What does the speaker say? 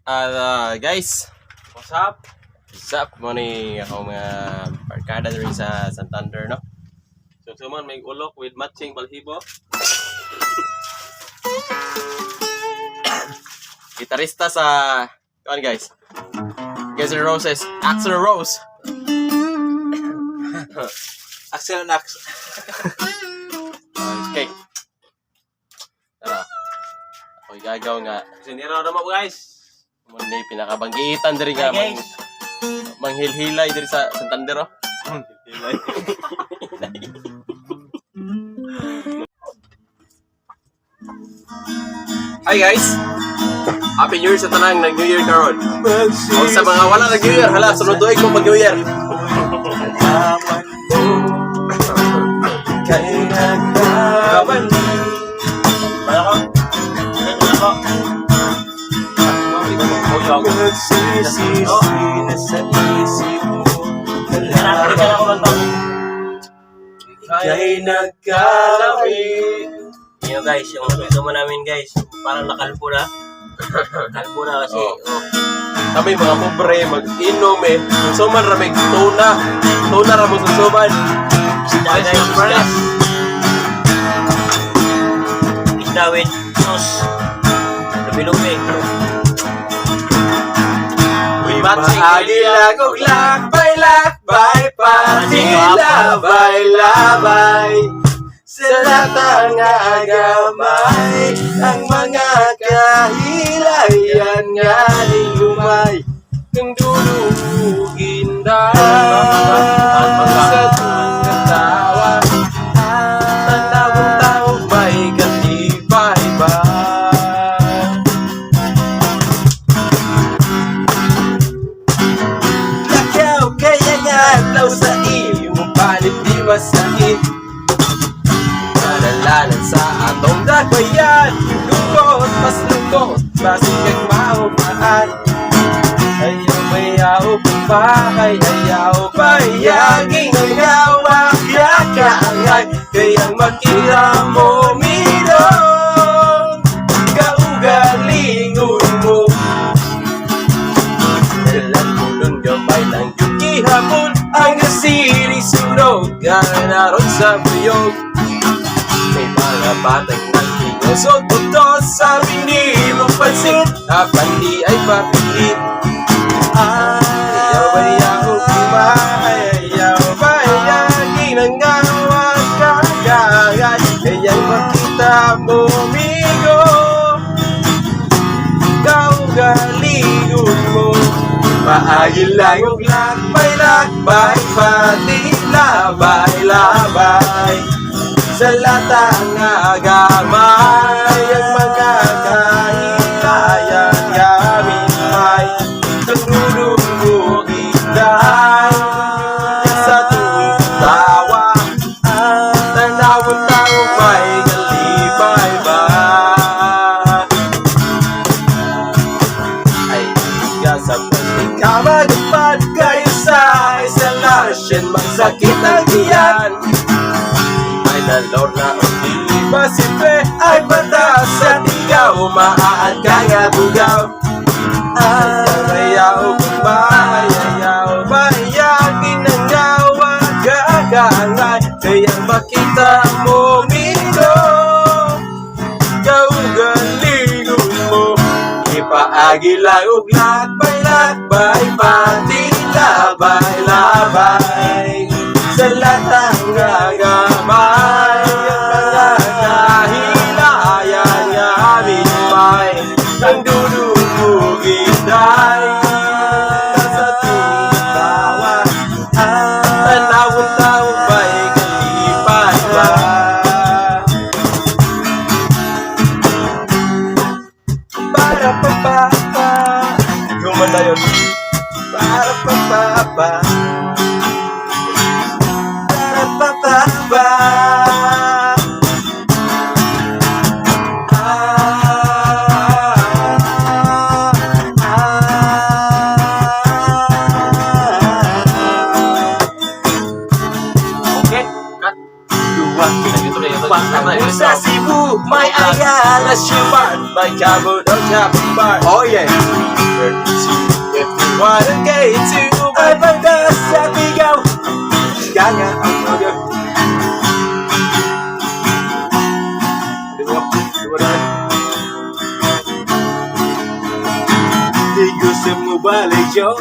Guys, What's up? What's up? Mo ni ako mga barkada diri sa Santander, no? So, suman may ulok with matching balhibo. Gitarista sa, come on, guys. Guns N' Roses, Axl Rose. Axel Nax. Okay. Tara. Ako gagaw nga. Siniro na mo, guys. Mo ni pinakabanggitan diri nga Hi, guys. Manghilhilay diri sa Santander, oh. Hi, guys. Happy New Year sa tanang nag New Year karon. O sa mga wala nag New Year, hala sunod tuig mo pag New Year. Kay nagkaman. Wala ko. Wala ko. Nagsisisi na sa isip mo. Kailangan Kay nagkalawin. Yun guys, yung sumo namin guys, parang nakalbo na. Kalbo na kasi, Oo. oh. Kami mga pobre mag-inom eh. Suman ra may tuna. Tuna ra mo susuman. Isda guys, isda. Isda with sauce. Lubi-lubi. With matching Maagila og lakbay, lakbay, pati labay, labay. Sa latang agamay, ang mga kahilayan nga ni lumay. Kang dulugin da Sa tuwing katawa, Tandawang tao may kalipay ba? Lakaw kaya nga daw sa iyong palit di masakit. Malalanan sa atong dakbayan. Lungkot, mas lungkot, basin kag maupaan. Ayaw bayaw bahay, ayaw bayaging Ngawa yakaangay kayang makita mo midong kaugalingon mo. Dalan mo nun gamay lang yung gihapon. Ang asiri sunog Ganaron sa buyog. May mga batang nagtingosog buto. Sabi ni mo pansin, apan di ay papilit. Ayaw bayaw kumahay, ayaw bayagin ang gawa kagagay. Kayang makita mo, amigo, kaugalingon mo. Paagil lang og lakbay, lakbay, pati labay, labay. Sa latang agamay, ang mga kahilayan gamit may Nagdudugugin dahil sa tuwing tawa. Tanawang tao may kalibay ba? Ay, ka sa pagkakamagpad kayo sa isolation, magsakit ang tiyan. Ay nalor na o di ba si Fe ay batas at ikaw maaan ka nga bugaw. Ayaw ba, ayaw ba, ginagawa kakaangay. Kaya makita mo mino, kaugalingon mo. Ipaagil lang og lakbay, lakbay, pati labay, labay. Sa latang gagamay, ang mga kahilayan nga aming may ang dudumugin dahil sa tuwing tawa. Tanawang tao ba'y kalipay ba? Para pa pa pa. Gumanda yun. Para pa pa pa. Para pa pa pa. Ah, ah, ah. Okay. Cut. Duwa Ito. Sa Cebu, may Ayala Shipar, may Cabo del Bar. Oh yeah! 32, 51 and K2. Ay pagda sa tigaw. Kaya ang mga. Di mo, di mo na. Di gusto mo balik yo.